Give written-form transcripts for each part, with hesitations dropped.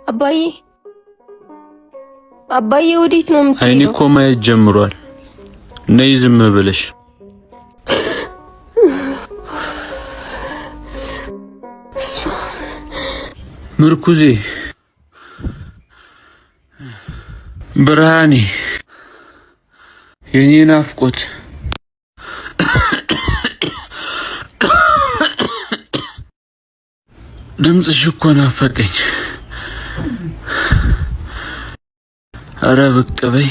አባዬ አባዬ፣ ወዴት ነው የምትሄደው? አይኔ እኮ ማየት ጀምሯል። ነይ ዝም ብለሽ። ምርኩዜ፣ ብርሃኔ፣ የኔ ናፍቆት፣ ድምፅሽ እኮ ናፈቀኝ። ኧረ ብቅ በይ።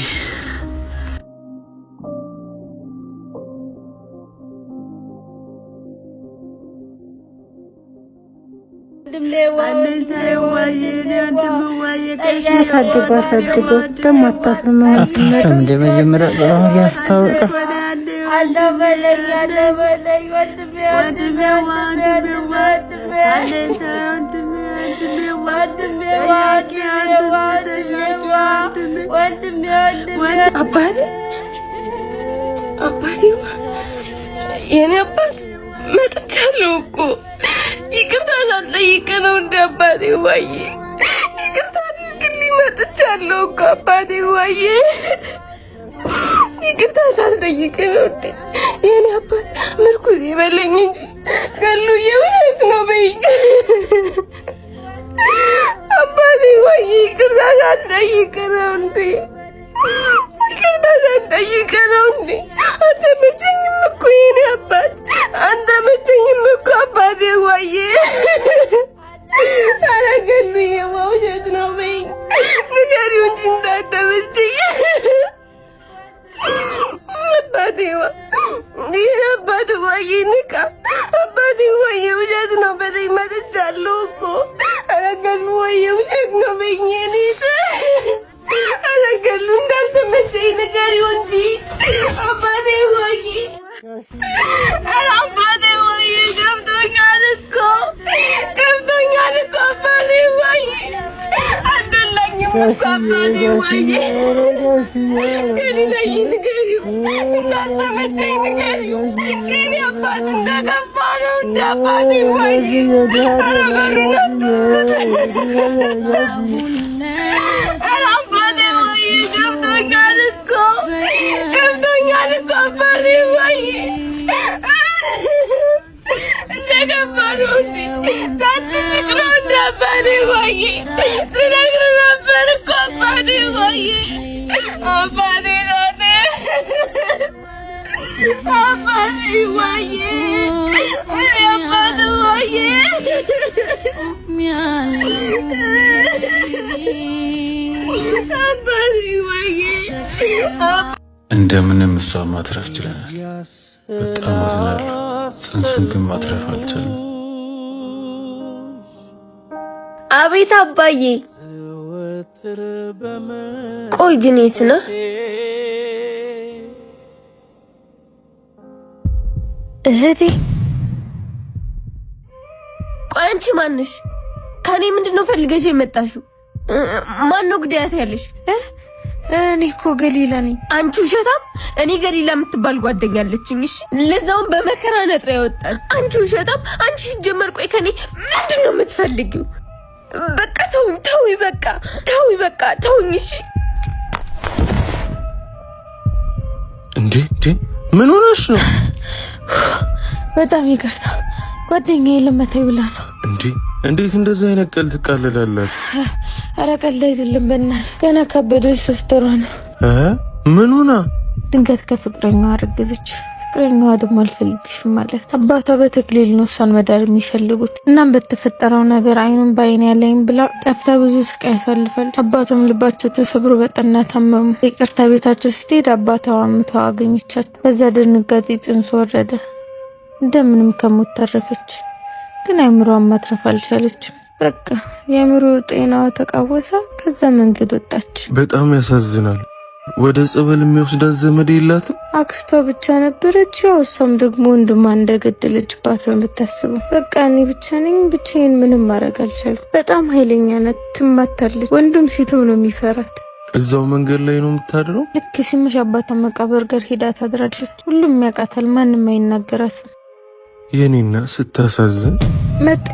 አሳድጎ አሳድጎ ደግሞ አታፍርም። አታፍርም እንደ መጀመሪያ ያስታውቃል። አባቴ አባቴ የኔ አባት መጥቻለሁ እኮ ይቅርታ ሳልጠይቅ ነው እንደ አባቴ ዋዬ፣ ይቅርታ አድርግልኝ መጥቻለሁ እኮ አባቴ ዋዬ፣ ይቅርታ ሳልጠይቅ ነው እንደ የኔ አባት። ምርኩዝ የበለኝ እንጂ ገሉ የውሸት ነው በይኝ አባቴ ዋዬ፣ ይቅርታ ሳልጠይቅ ነው እንዴ ይቅርታ ሳልጠይቅ ነው እንዴ? አልተመቸኝም እኮ የኔ አባት፣ አልተመቸኝም እኮ አባቴ ዋዬ። ኧረ ገሉዬ ውሸት ነው በይኝ፣ ንገሪው እንጂ እንዳልተመቸኝ አባቴ ዋ የኔ አባት ዋዬ፣ ንቃ አባቴ ዋዬ፣ ውሸት ነው በለኝ። መጥቻለሁ እኮ። ኧረ ገሉ ዋዬ ውሸት ነው በይኝ የኔ። ኧረ ገሉ እንዳልተመቸኝ ንገሪው እንጂ አባቴ ዋዬ። ኧረ አባቴ ዋዬ ገብቶኛል እኮ ገብቶኛል እኮ አባቴ ዋዬ፣ አልደላኝም እኮ አባቴ ዋዬ። ከኔ ንገሪው እንዳልተመቸኝ ንገሪው። ከኔ አባት እንደከፋ ነው እንደ አባቴ ዋዬ። ኧረ በሩን አትዝጉት። ኧረ አባቴ ዋዬ ገብቶኛል እኮ ገብቶኛል እኮ አባቴ ዋዬ፣ እንደከፋ ነው እንዴ ሳትስቅ ነው እንደ አባቴ ዋዬ። ስነግር ነበር እኮ አባቴ ዋዬ። አባቴ ናቴ አባቴ ዋዬ፣ እኔ አባቴ ዋዬ፣ አባቴ ዋዬ። እንደምንም እሷን ማትረፍ ችለናል። በጣም አዝናለሁ። ጽንሱን ግን ማትረፍ አልቻልንም። አቤት አባዬ። ቆይ ግን የት ነህ? እህቴ። ቆይ አንቺ ማንሽ? ከኔ ምንድን ነው ፈልገሽ የመጣሽው? ማን ነው ግዳያት ያለሽ? እኔ እኮ ገሊላ ነኝ። አንቺ ውሸታም! እኔ ገሊላ የምትባል ጓደኛ አለችኝ። እሺ፣ ለዛውም በመከራ ነጥራ ያወጣል። አንቺ ውሸታም! አንቺ ሲጀመር ቆይ ከኔ ምንድን ነው የምትፈልጊው? በቃ ተውኝ፣ ተውኝ፣ በቃ ተውኝ፣ በቃ ተውኝ። እሺ እንዴ እንዴ፣ ምን ሆነሽ ነው? በጣም ይቅርታ ጓደኛዬ ልመታኝ ብላ ነው። እንዴ እንዴት እንደዚህ አይነት ቀልድ ትቃለዳላችሁ? ኧረ ቀልድ አይደለም፣ በእናትህ ገና ካበደች 3 ወሯ ነው። ምን ሆና? ድንገት ከፍቅረኛዋ አረገዘች። ፍቅረኛዋ ደግሞ አልፈልግሽም ማለት። አባቷ በተክሊል ነው እሷን መዳር የሚፈልጉት። እናም በተፈጠረው ነገር አይኑን በአይን ያለኝ ብላ ጠፍታ ብዙ ስቃይ ያሳልፋለች። አባቷም ልባቸው ተሰብሮ በጠና ታመሙ። ይቅርታ ቤታቸው ስትሄድ አባቷ አምተው አገኘቻቸው። በዛ ድንጋጤ ጽንሱ ወረደ። እንደምንም ከሞት ተረፈች፣ ግን አይምሯን ማትረፍ አልቻለችም። በቃ የአእምሮ ጤናዋ ተቃወሰ። ከዛ መንገድ ወጣች። በጣም ያሳዝናል። ወደ ጸበል የሚወስዳት ዘመድ የላትም። አክስቷ ብቻ ነበረች። ያው እሷም ደግሞ ወንድሟ እንደገደለችባት ነው የምታስበው። በቃ እኔ ብቻ ነኝ፣ ብቻዬን ምንም ማድረግ አልቻልኩም። በጣም ኃይለኛ ናት፣ ትማታለች። ወንዱም ሴቱም ነው የሚፈራት። እዛው መንገድ ላይ ነው የምታድረው። ልክ ሲመሽ አባቷ መቃብር ጋር ሄዳ ታድራለች። ሁሉም ያውቃታል፣ ማንም አይናገራትም። የኔና ስታሳዝን። መጣ